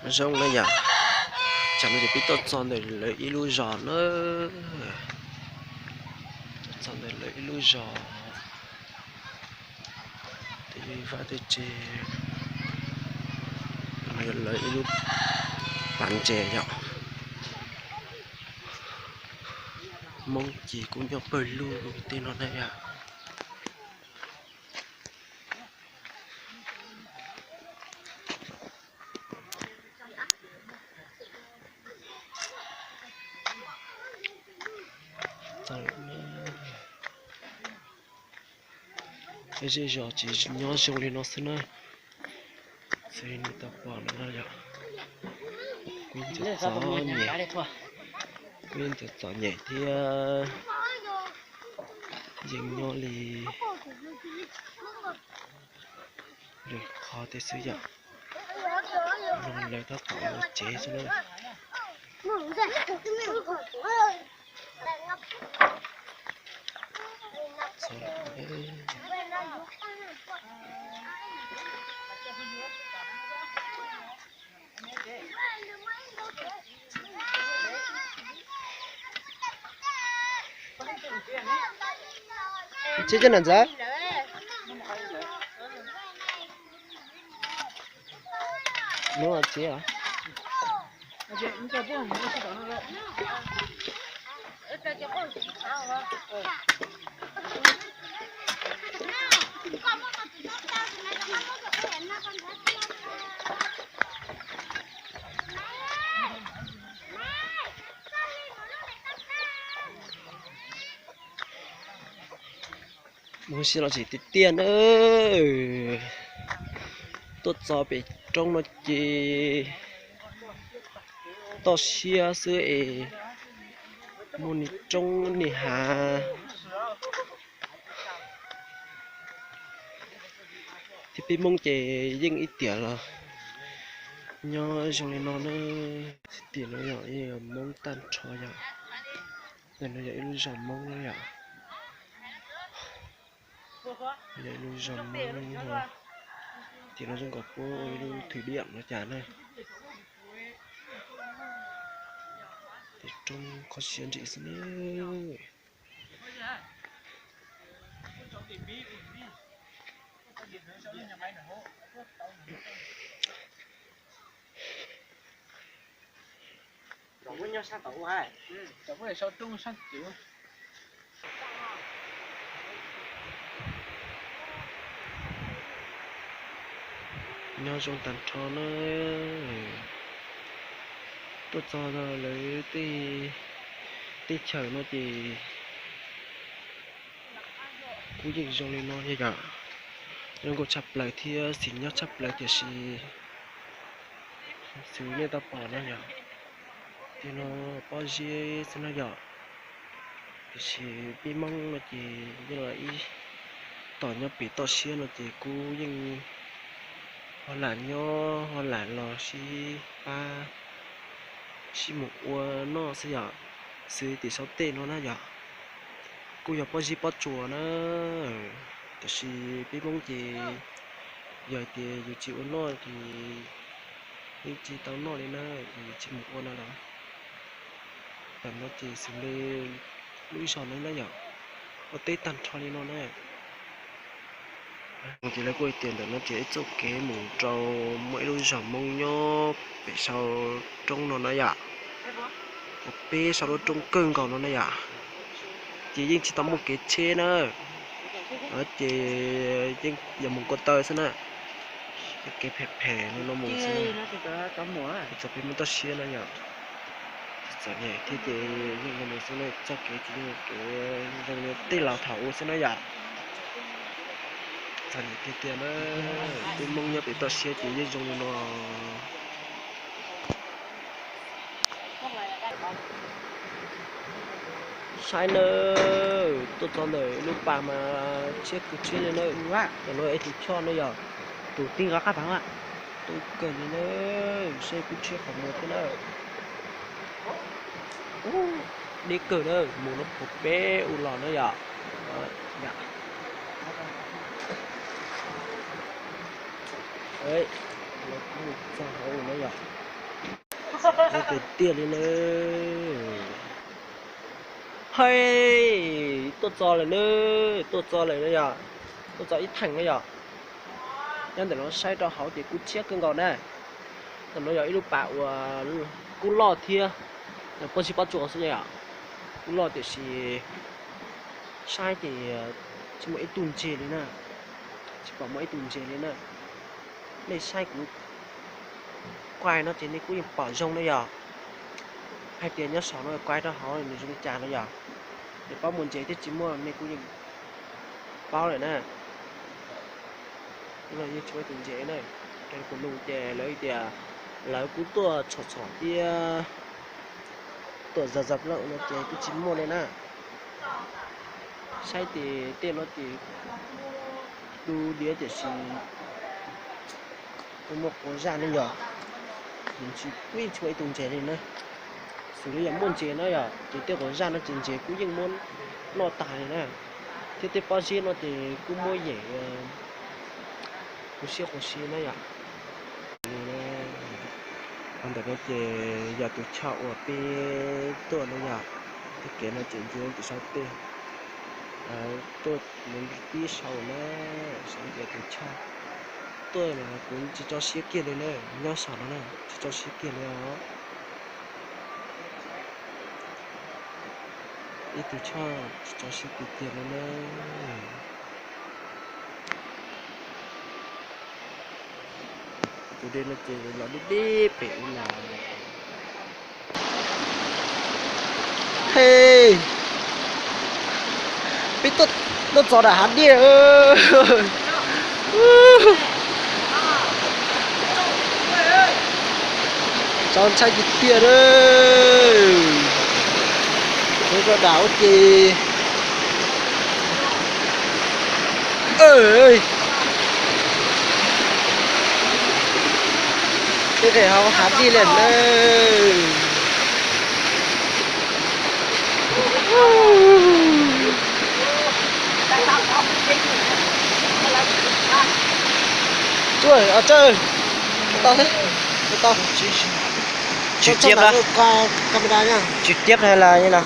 Zoo na yom, tsam no ces peb tuaj txog ntawm lawv ib lub zos na, tuaj txog ntawm lawv ib lub zos, tej vaj tej tsev, no yog lawv ib lub pas ntses yom. Hmoob ces kuj nyob pawg lug tej no na yom. Zej zos ces nyob zoo li no xwb na. Xws li nej tau pom no na yom, kuj ntxim txom nyem, kuj ntxim txom nyem thiab, yeej nyob li lwm qhov tej xwb yom. Lawv tab tom ua tsev xwb na. Tsis coj nram ntxawm. Mus txiv. Mus si los tsis tiag tiag na. Tuaj txog pem roob no ces toj siab xwb es muaj niag roob niag hav. Thiab peb Hmoob ces yeej ib tiam los nyob zoo li no na. Tim no yog Hmoob tag nrho yom. Ntawm no yog ib lub zos Hmoob na yom. Yog ib lub zos Hmoob no. Tim no zoo nkaus puab ua ib lub thwm diam no cas na. Tim roob kho siab ntsim xwb na. Nyob zoo tag nrho na. Tuaj txog lawv tej teb chaws no ces kuj yeej zoo li no yom. Zoo nkauj tshaj plaws thiab xis nyob tshaj plaws tiam sis xws nej tau pom no yom, tej no pob zeb xwb na yom. Tiam sis peb Hmoob no ces yeej los ib tom nyob pem toj siab no ces kuj yeej ho lam nyob ho lam los sib pab sib mus ua noj xwb yom. Xws tim saum tej no na yom, kuj yog pob zeb pob tsuas na. Tiam sis peb Hmoob ces yog hais tias yus tsis ua noj ces yeej tsis tau noj li na, ces yus tsis mus ua no lawm. Tam no ces xws li lub zos no na yom, ua teb tag nrho li no na. Ces lawv kuj hais tias ntawm no ces ib txoj kev mus rau muaj ib lub zos Hmoob nyob pem saum roob no na yom, pem saum lub roob kawg nkaus no na yom. Ces yeej tsis tau muaj kev tsheb na, ces yeej yog mus ko taw xwb na. Kev phem phem no no mus xwb na, txog pem Hmoob toj siab na yom. Txom nyem thiab ces yeej no mus xwb na, txoj kev ces yeej kev zoo li tej laus thaum ub xwb na yom. Txom nyem tiag tiag na, peb Hmoob nyob pem toj siab ces yeej zoo li no. Saib nawb, tuaj txog ntawm lub pas mas tshiab kawg tshiab li nawb. Tam no ib tus choj no yog tus tij nqa qab phav, tu kawg li nawb, saib kuj tshiab qhov muag thiab nawb. Deb kawg nawb, mus no puag peb ub los na yom. Lawv kuj mus txog hauv ub na yom. Tiag tiag li na. Hais, tuaj txog lawm na, tuaj txog lawm na yog, tuaj txog ib theem na yog. Nyob ntawm no saib rau hauv ces kub tshiab kawg nkaus na. Ntawm no yog ib lub pas uas kub loj thiab, pob zeb pob tsuas xwb na yom. Kub loj tiam sis saib ces tsis muaj ib tug ntses li na, tsis pom muaj ib tug ntses li na. Nej saib kuv quaj no ces nej kuj yeej pom zoo na yom. Hais tias nyob saum no quaj rau hauv nws zoo li cas no yom. Nws paub muaj ntses thiab tsis muaj nej kuj yeej paub lawm na. Yeej tsis muaj ib tus ntses na. Raws kuv nug ces lawv tias lawv kuj tuaj txhom txhom thiab tuaj zov zov lawm no ces kuj tsis muaj li na. Saib ces tej no ces du diav tiam sis kuj muaj quav zaj ne yog, kuj tsis muaj ib tug ntses li na. Xws li yog muaj ntses na yog ces tej quav zaj no ces ntses kuj yeej muab noj tas li na. Thiab tej pob zeb no ces kuj muab yem quav siab quav siab na yom. Qhov ntawm no ces yog tus choj uas peb tuaj na yom. Tej kev no ces ntsia tus saib tej tuaj mus pib sau na, saib tus choj tuaj mas kuv tsis tso siab kiag li na, nyob saum no na tsis tso siab kiag li os. Ib tug choj tsis tso siab kiag kiag li na. Tus dej no ces los deb deb pem ub no. He, peb tuaj txog nram hav dej. Txaus ntshai tiag tiag na. Peb tuaj nram ub ces peb qis hauv hav dej lawm na. Tsuj, tau thiab, tau. Tsis tiab, tsis tiab los no.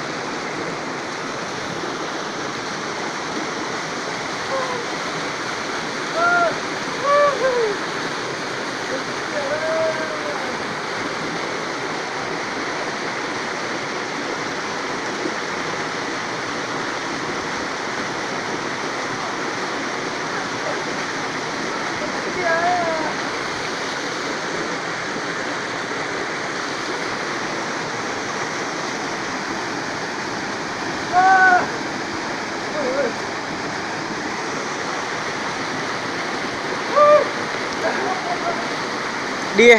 Đi.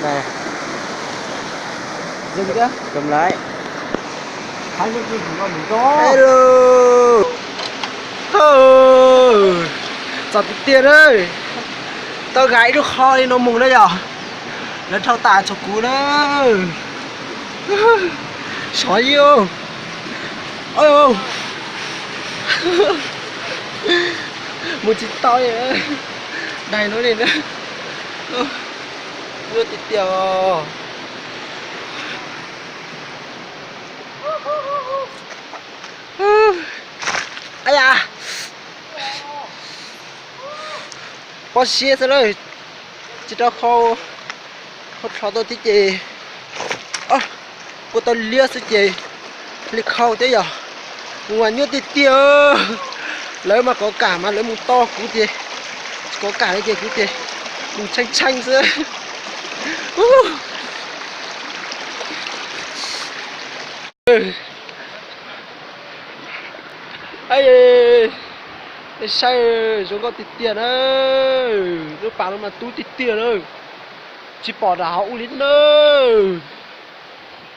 Này. Dừng chưa? Cầm lái. Hello. Txog tiag tiag na. Tau gais ib lub qho li no mus na yom. Lawv dhau tas txog kuv na. Sov yij. Mus tsis tau li. Dai no li na. Nyuaj tiag tiag os. Ab yam, pob siab xwb lawm, tsis rau khau, khau rho tau thiab ces, kua tau liab xwb ces li khau thiab yom. Mus mas nyuaj tiag tiag. Lawv mas kov kam mas lawv mus tos kuv ces, tsis kov kam li ces kuv ces mus tshee tshee xwb. Saib zoo nkauj tiag tiag na. Lub pas no mas tub tiag tiag na. Tsis pom nram hauv ua li na.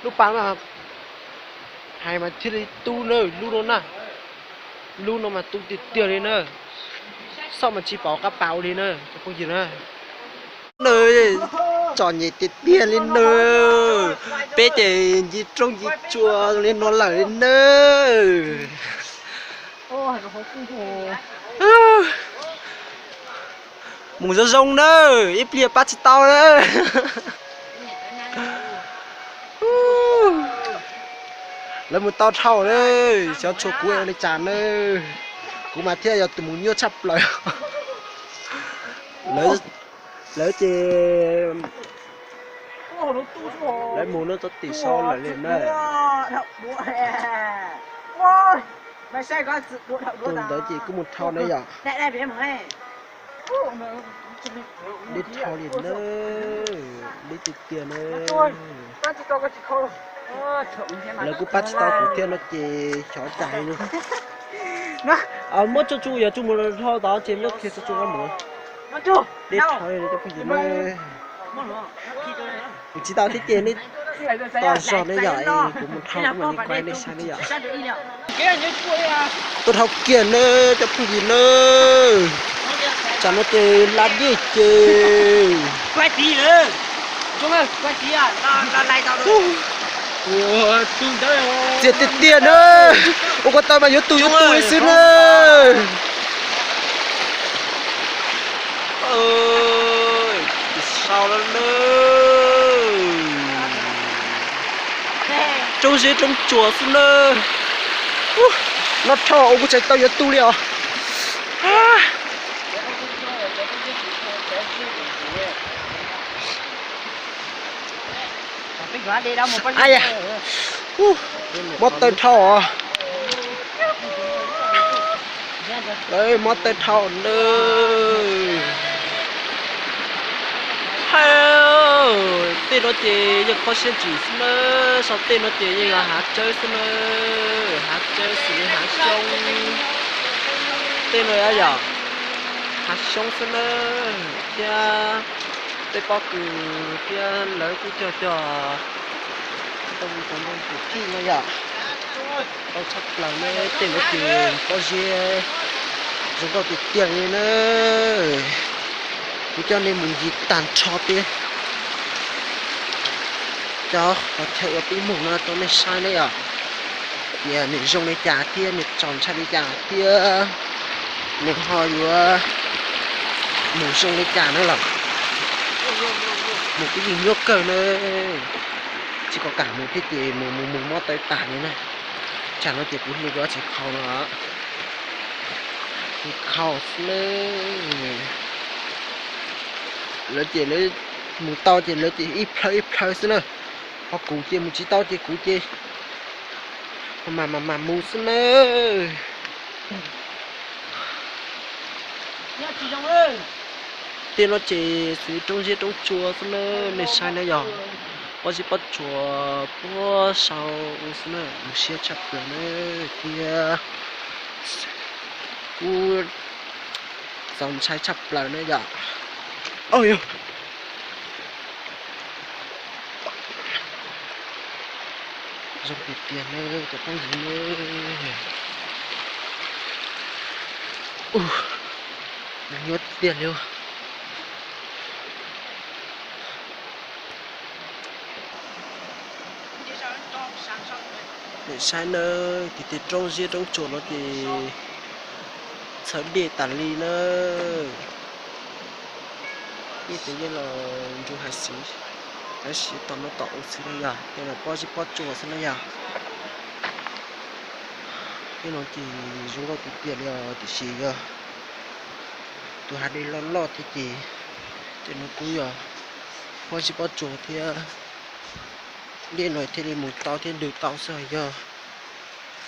Lub pas no mas hais mas thiaj li tub na, lub no na. Lub no mas tub tiag tiag li na. Xauj mas tsis pom qab pas ua li na cov phooj ywg na. Txom nyem tiag tiag li na. Peb ces ncig rooj ncig tsuas li no lawm li na. Mus zoo zoo nawb, ib pliag pab tsis tau nawb. Lawv mus tau dhau lawm, xyov tshuav kuv ua li cas nawb. Kuv mas thiaj yog tus mus nyuaj tshaj plaws. Lawv ces lawv mus no txog tim sau lawm li na. Tus ntawd ces kuj mus dhau na yom. Deb dhau li na, deb tiag tiag na. Lawv kuj pab tsis tau kuv thiab no ces xyov cas li. Muab tsuj tsuj yog tsuj mus dhau tod ces muab khiav tsuj tsuj mus. Deb dhau li cov phooj ywg na. Kuv tsis tau thiab ces nej tos zog na yom, kuv mus dhau kuv mam li qhia nej saib na yom. Tuaj dhau kiag na cov phooj ywg na. Tsam no ces hla dej ces txias tiag tiag na. Ua ko taw mas yuav tu yuav tu li xwb na. Sau lawm na. Roob zeb roob tsuas xwb na. Noj rho ua kuv tseem tau yuav tu li os. Mob taw dhau os. Mob taw dhau na. Hais, tej no ces yeej qhov siab ntsim xwb na, sau tej no ces yeej hav tsawb xwb na, hav tsawb xws li hav xyoob. Tej no yog hav xyoob xwb na, thiab tej pob kws thiab lawv kuj cog cog tau tus tij no yom. Tau tshaj plaws ne, tej no ces pob zeb zoo nkauj tiag tiag li na. Kuv coj nej mus ncig tag nrho peb cov qhov chaw uas peb mus no rau nej saib ne yom. Tias nws zoo li cas thiab nws txaus ntshai li cas thiab nws ho yuav mus zoo li cas na los. Mus pib yeej nyuaj kawg na. Tsis kom kam mus thiab ces mus mus mus mob taw tas li na. Tsam no ces kuv hlub kuv ob txiv khau no, kuv khau xwb na. Lawv ces lawv mus tau ces lawv ces ib plhaw ib plhaw xwb na. Ho kuv ces mus tsis tau ces kuv ces mam mam mam mus xwb na. Tej no ces xws li roob ziab roob tsua xwb na, nej saib na yog pob zeb pob tsuas puag saud xwb na, mus siab tshaj plaws na thiab kuj txaus ntshai tshaj plaws na yom. Zoo tiag tiag na cov phooj ywg na. Nyuaj tiag li. Saib na, ces tej roob ziab roob tsuas no ces txhawv dej tas li na. Ib tes yeej los nrug hais xwb, tab sis tom no tom ua xwb na yog, tej no pob zeb pob tsuas xwb na yog. Tej no ces zoo nkauj tiag tiag li os, tiam sis yog tus hav dej loj loj thiab ces tej no kuj yog pob zeb pob tsuas thiab. Dej no thiaj li mus tau thiab ntws tau xwb, yog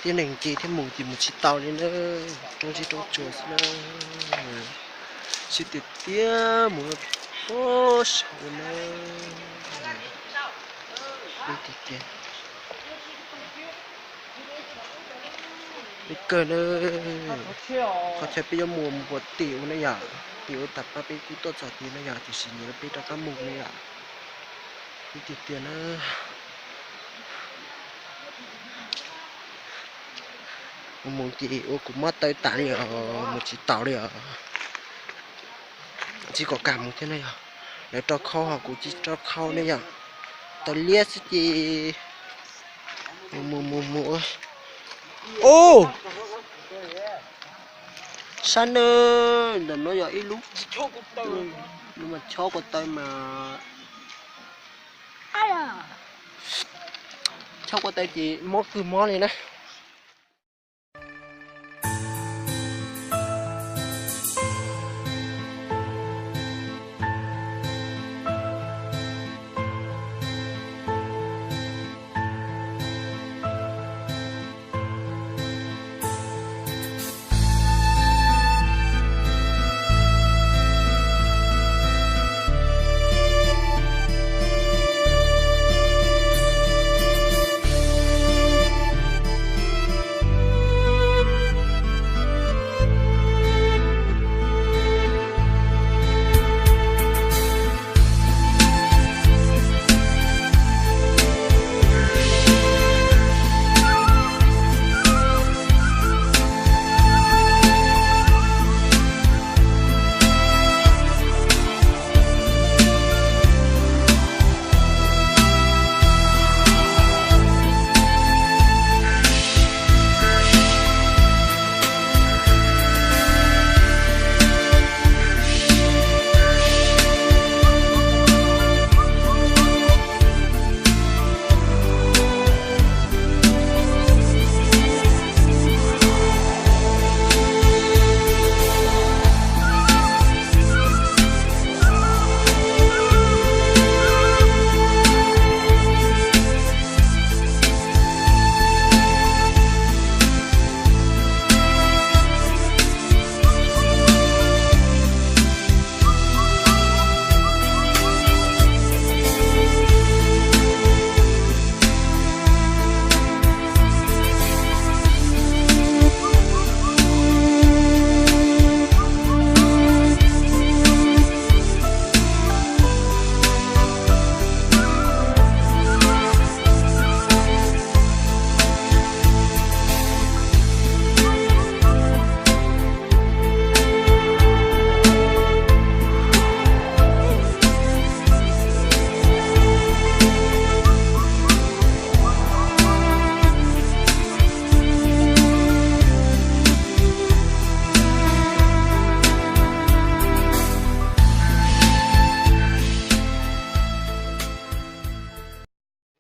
tib neeg nce thiab mus ces mus tsis tau li na. Roob zeb roob tsuas xwb na. Siab tiag tiag mus puag saud na. Tiag tiag. Peb kawg na. Qhov chaw peb yuav mus mus puag tim ua na yom, tim ua tas pab peb kuj tuaj txog tid na yom, tiam sis nyiam peb rov qab mus na yom. Ib tiag tiag na. Mus mus ces ua kuv mob taw tas li os, mus tsis taus li os. Tsis kom kam mus thiab na yog, lawv rau khau ho kuv tsis rau khau ne yog. Taw liab xwb ces mus mus mus mus. Ub, sab na. Ntawm no yog ib lub, nws mas chob ko taw mas, chob ko taw ces mob kawg mob li na.